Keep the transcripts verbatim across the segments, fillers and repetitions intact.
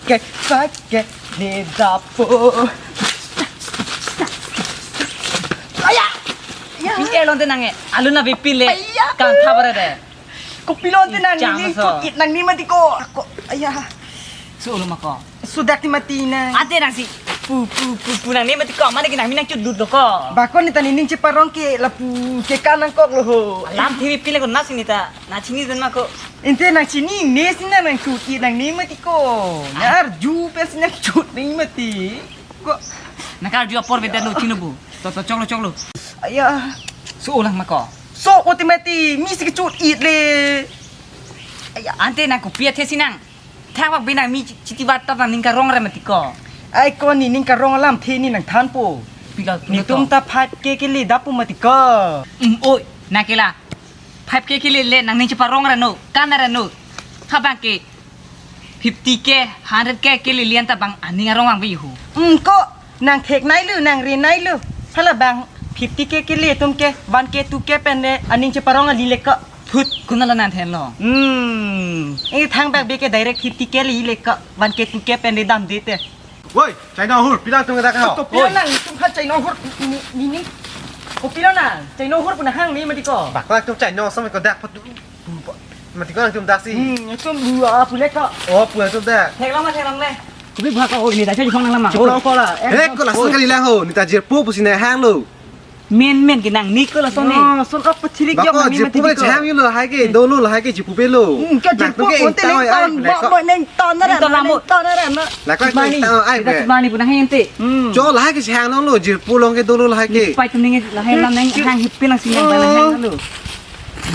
Ke, ke, ne dapo. Aya! Ya. Pi-e lonte nang e, alu na bipil le. Aya. Kan thabar de. Kopilo te nang Chang ni so. Chut it nang ni mati ko. Ako, aya. Su lo ma ko. Sudak ti mati na. Ate nang si. Pu, pu, pu, pu nang ni mati ko. Mane ke nang mi nangchut lut lo ko. Bako ni ta nening cheparong ke lapu ke ka nangkok lo ho. Lamthe bipil le ko na si ni ta. Na chini den ma ko. Ante nang chini ne si na nangchut it nang ni mati ko. Na Ah. Arju pe si nangchut ni mati. Ko. Nang karju apor beda lo chino bu. To, to, choklo, choklo. Aya. Su ulang ma ko. So, o ti mati, mi si kechut it le. Aya. Ante nang kopi athe si nang. Thang bak benang mi chi-, chiti bat tap nang ning karong ra mati ko. Ai ko ni ning karong alamthe ni nangthanpo. Pila, pila Netum to. Ta five K kele dapo mati ko. Mm, oi, nang ke la. Five K kele le nang ning cheparong ra no, kan ra no. Habang ke fifty K, hundred K kele lian ta bang aning arong ang be hu. Mm, ko nang thek nai lu, nang re nai lu. Hala bang fifty K kele atum ke, one K, two K pen le aning cheparong ali le ko. Thut, kuna lo nang then lo. Hmm, e thang bak be ke direct fifty K le le ko, one K, two K pen le damde te. Woi, China hur, pilang tung dak ho. Ko pilang tung kha China hur, ni, ni, ni. Ko pilang na, China hur puna hang ni mati ko. Bak ko tung China so ko dak pat. Mati ko tung dak si. Hmm, tum dua pule ko. Oh, pule tung dak. Thek long ma, thek long le. Kubi bhaka ho, ni ta choi phong nang lama. Choi phong ko la. Eh, ko lason kali lang ho, ni ta jirpo pusi nang hang lo. Men, men ke nang ni ko lason ni. Oh, son ka pachiri Bako, kya mani jirpo mati pule ko. Chang lo, hai ke, dolo lo, hai ke, jirpo pe lo. Hmm, ka Nang jirpo tu ke ko te intang neng ai, ton, ai, ba ko. Mo neng ton na Neng ton ra, na mo. Neng ton na ra na. Lako Mani, tang ai kita pe. Mani puna hente. Hmm. Cho lahai ke chang long lo, jirpo along ke dolo lahai ke. Pai tum ning lahai lam neng hang hip lang sing yang Oh. Lahai lo.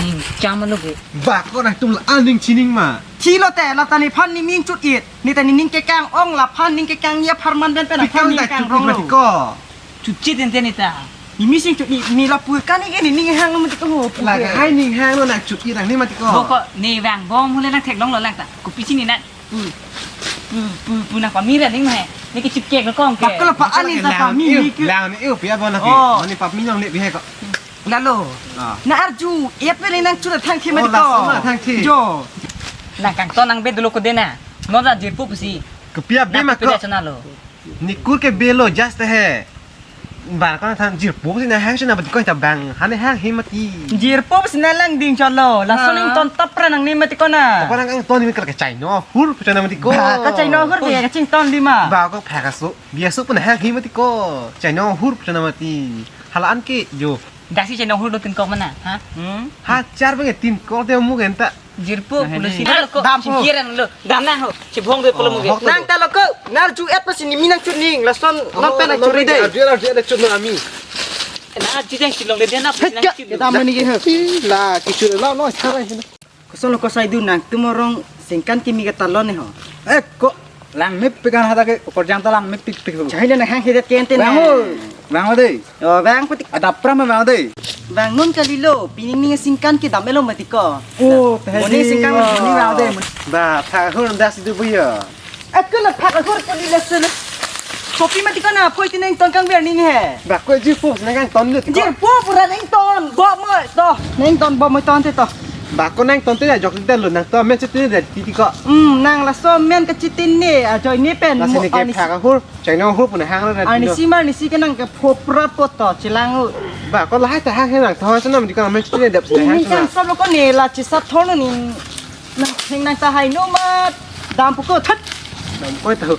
Ning cham lo ke. Bako nangtum la aning chining ma. Thi lo te, la ta nephan ni min chut it. Ni ta nening kekang ong laphan ning kekang ya pharman pen pen Pikang aphan ning ta kekang chut rong it lo. Mati ko. Chut chit ente ni ta. Ni mi sing chut ni, ni lapu ka ni ke nening hang lo mati ko ho. Pu La ke. Hai ning hang lo nang chut it nang ni mati ko. Boko ni vang bom hule nang thek long lo lang ta. Kopi si ni na. Pu, pu, pu, pu nang pamir aning he. Ni ke chip kek lo kong ke. Bako la pa ani ta pamir ni ke. Lang ni eu pia bon lagi. Oh. Mani pap minong le bihe ko. Lalo. Ah. Na arju, ya pe le nang chura thang thi Oh, mati ko. Lason na thang thi. Jo. Nang kangton nang be dolo ko de na. No da jirpo pusi. Kopi a be Nang ma ko. Pida chana lo. Ni kur ke be lo just he. Bar ko than jirpo si na hang si na mati ko ta bang. Hane hang hi mati. Jirpo si na lang ding cholo. Lason Ah. Ning ton tap ra nang ni mati ko na. Ko nang ang ton ni kal ke China hur pu chana mati ko. Ba ka China hur ke ka ching ton di ma. Ba ko pha ka so. Bia so pun hang hi mati ko. China hur pu chana mati. Hala an ke jo. Dak si China hur do tin kok mana, ha? Hmm? Ha char bang tin kok te mu gen ta. Jirpo Nah, pulo ini. Si lo ko. Dam ho. Singkiran lo. Dam na ho. Si bhong de pulo Oh, mu ge. Hok Nang ta lo ko. Na arju et pa si ni mi nang chut ning. Lason Oh, non pen nang no, churi de. Arju, arju, arju, chut no ami. Na arju jang si long de na. Hei, Nang ka, chut. Kita mani ke ho. Ih, la, kichut lo, lo, chara. Koson lo ko sai du nangtum arong singkan kimi ke talon ne ho. Eh, ko lang mip pikan hada ke, korjang ta lang mip pik pik ho. Chai le na hang hedet ke ente Bang na. Ho. Bang ho de. Oh, bang putik. Ada pram bang ho de. Bang nun kali lo, pining ning singkan ke dam elo mati ko. Oh, Moni singkan moni bang ho de. Ba, pha hur das du buya. Aku na phak ahur puni le sele. Kopi mati ko na phoi ti neng ton kang ber ning he. Ba ko ji pu neng kang ton lut. Jirpo pura neng ton bo mo to. Neng ton bo mo ton te to. Ba ko neng ton te ya jok te lo nang to men chit te de ti ti ko. Hmm, nang laso men kachit ne ajoine pen Lasi mo ni ke ani phak ahur. Chai nong ahur pun hang lo na Ani ti lo. Si mar ni si ke nang ke phopra po to chilang u. Ba ko lahai ta hang he nang to ha sana mati ko men chit te de hang Ini sana. Kan sab lo ko ne la chi sab thon ni. Nang, nang, nang tahai no mat. Dam puko that. Dam koi tahu.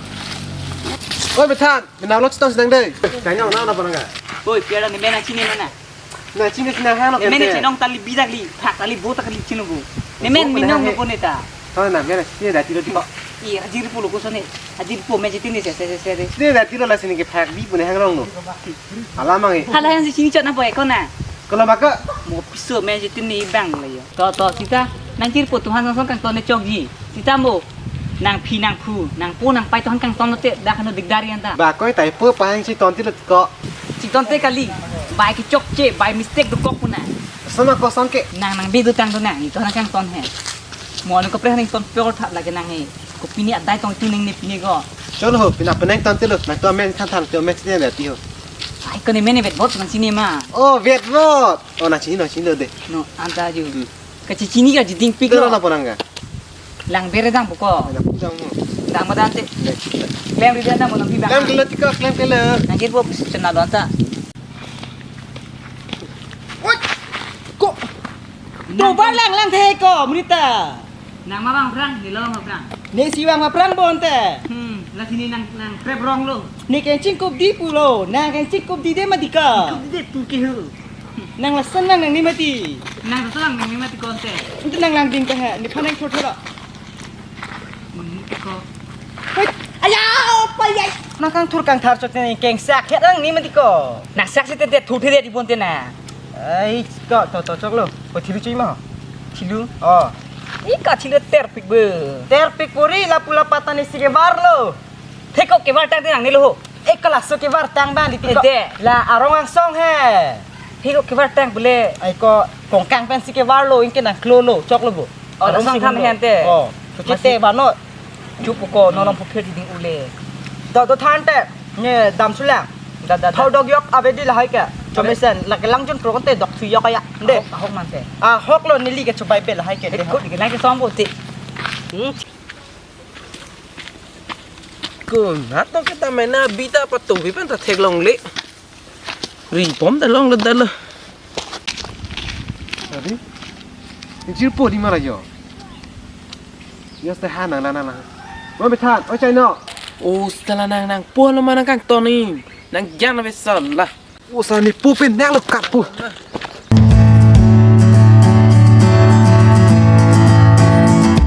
Oi, Bethan, menau lo chitong sedang dei. Kanya na na panang ka? Oi, piara ni mena chini mana? Na chini chini hang lo Ne mena kente. Chinong tali bidak li, thak tali botak li chino bu. Ne men Bo ni nong pun no hang. Pone ta. Tau na mena chini dati lo di ko. Iya, ajir pulo ko sone. Ajir po me chitini se se se se de. Chini dati lo la sini ke phak bi pun hang rong no. Alamang e. Hala yang si chini chot na boy ko na. Kalau maka Mo piso me chitini bang le yo. To, to, sita, nang chirpo tuhan song song kang to ne chokji. Sita mo, nang phi nang phu, nang po nang pai tuhan kang ton te, dak hanu dikdari anta. Ba koi tai po pa hang si ton ti lut ko. Si ton te kali, bai ke chokche, bai mistake do kok puna. Sama kosong ke. Nang nang be do tang do nang, ito nang kang ton he. Mo anu ko pre nang ton pure tha lagi nang he. Ko pini adai tong tu ning ne pini ko. Cholo ho, pina penang ton ti lut, nang to men than than to men ti ne ti ho. Ai ko ne men ne vet bot nang sini ma. Oh, vet bot. Oh, nang sini, nang sini lo de. No, anta ju. Hmm. Kachichini ka jiding pik Tero lo. Na porang ka? Lang bere dang buko. Ada pudang mo. Dang madan te. Klem ri dia na mo nang pi bang. Klem kelo tiko, klem kelo. Nang kit bo chenal don ta. Oi! Ko! To bar lang lang the ko, mrita. Nang ma bang phrang, ni lo ma phrang. Ne si bang ma phrang bon te. Hmm, la sini nang, nang krep rong lo. Ne keng chingkup di pulo, nang keng chingkup di de mati ko. Kup di de tu ke hu. Nang lason lang nang ni mati. Nang lason lang nang ni mati konte. Ante nang lang ding tang ha, ne phan nang thot thot. Mung ko. Hei, aya, apa ya? Nang kang thur kang thar chot ne keng sak het nang ni mati ko. Nang sak si te te thu the di bon te na. Ai, ko to to choklo. Ko thilu chui ma. Thilu. Oh. I ka thilu ter pik be. Ter pik puri lapu la patan isi ke bar lo. Thek ko ke bar tang te nang ni lo ho. Ek kala so ke bar tang bang di tiko. Ede. La arong angsong he. Thek ko ke bar tang bule. Ai ko kongkang pen si ke bar lo, ingke nang klo lo, choklo bo. Oh, arong angsong si tham lo. Hen te. Oh, so masi te ba no. Chup ko no nong phu phe di ding ule. Do do than te. Ne dam sulang. Da da da. Thau dok yok ave di lahai ke. Chomesen la kelang jun pro te dok thu yok aya. De. Ahok, ahok man te. Ahok lo neli ke chubai be lahai ke de. Ko di ke nang ke song bo te. Hmm. Ko na to ke ta mena bita patu bi pen ta theklongle. Ri pom ta long lo da lo. Adi. Inchir po di mara yo. Yo ste ha nang la nang la. Mo bethan, oi chai no. O stala nang nang po lo ma nang kang toni. Nang jan na besal la. O sa ni pu pen nang lo kap pu.